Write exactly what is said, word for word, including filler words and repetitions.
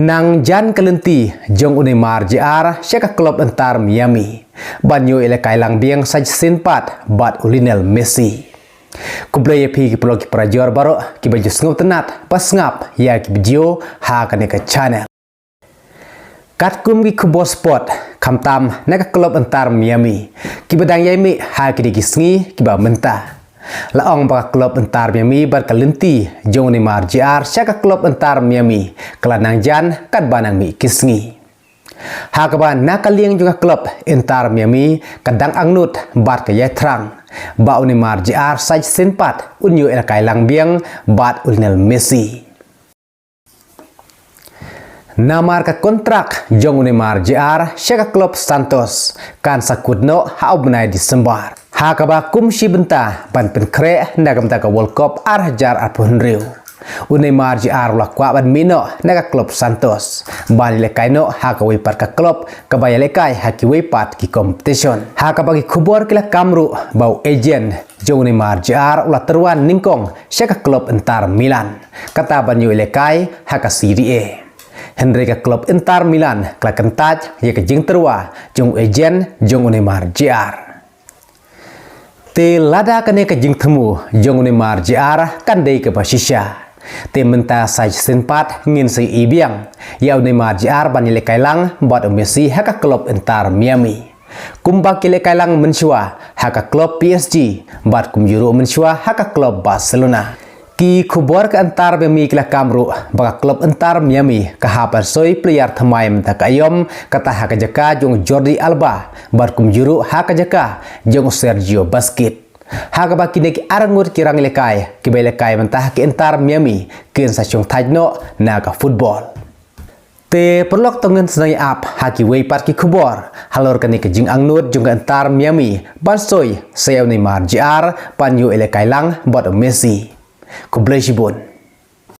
Nangjan ka lynti jong u Neymar Jr sha ka klub Inter Miami ban ïoh ïalehkai lang biang sa shisien pat bad u Lionel Messi. Khublei ïa phi ki paralok ki parajor baroh kiba ju sngewtynnat ba sngap ïa ki video ha kane ka channel. Katkum ki khubor sport, khamtam na ka klub Inter Miami kiba dang ïai mih ha kine ki sngi kiba mynta. La ong ba ka klub Inter Miami bad ka lynti jong u Neymar Jr sha ka klub Inter Miami ka la nangjan katba nang mih ki sngi. Ha kaba na ka liang jong ka klub Inter Miami ka dang angnud bad ka ïai thrang ba u Neymar Jr sa shisien pat un ïoh ïalehkai lang biang bad u Lionel Messi. Namar ka kontrak jong u Neymar Jr sha ka klub Santos kan sa kut noh ha u bnai Disembar, ha kaba kum shi bynta ban pynkhreh na ka bynta ka World Cup ar hajar arphew hynriew. U Neymar Jr u la kwah ban mih noh na ka klub Santos ban ïalehkai noh ha kawei pat ka klub kaba ïalehkai ha kiwei pat ki competition, ha kaba ki khubor ki la kam ruh ba u agent jong u Neymar Jr u la tyrwa nyngkong sha ka klub Inter Milan, kata ban ïoh ïalehkai ha ka Serie A. Hynrei ka klub Inter Milan ka la kyntait ïa ka jingtyrwa jong u agent jong u Neymar Jr. Te lada kane ka jingthmu jong u Neymar Jr kan dei kaba shisha, te mynta sa shisien pat ngin sa ïohi biang ïa u Neymar Jr ban ïalehkai lang bad u Messi ha ka klub Inter Miami, kumba ki ïalehkai lang mynshuwa ha ka klub P S G bad kumjuh ruh mynshuwa ha ka klub Barcelona. Ki khubor ka Inter Miami ki la kam ruh ba ka klub Inter Miami ka hap ban soi player thymmai mynta ka aïom, kata ha ka jaka jong u Jordi Alba bad kumjuh ruh ha ka jaka jong u Sergio Busquets, ha kaba kine ki arngut ki rangïalehkai kiba ïalehkai mynta ha ka Inter Miami kin sa shongthait noh na ka football. Te paralok, to ngin sa nang ïa ap ha kiwei pat ki khubor halor kane ka jingangnud jong ka Inter Miami ban soi sa ïa u Neymar Jr ban ïoh ïalehkai lang bad u Messi. Khublei shibun.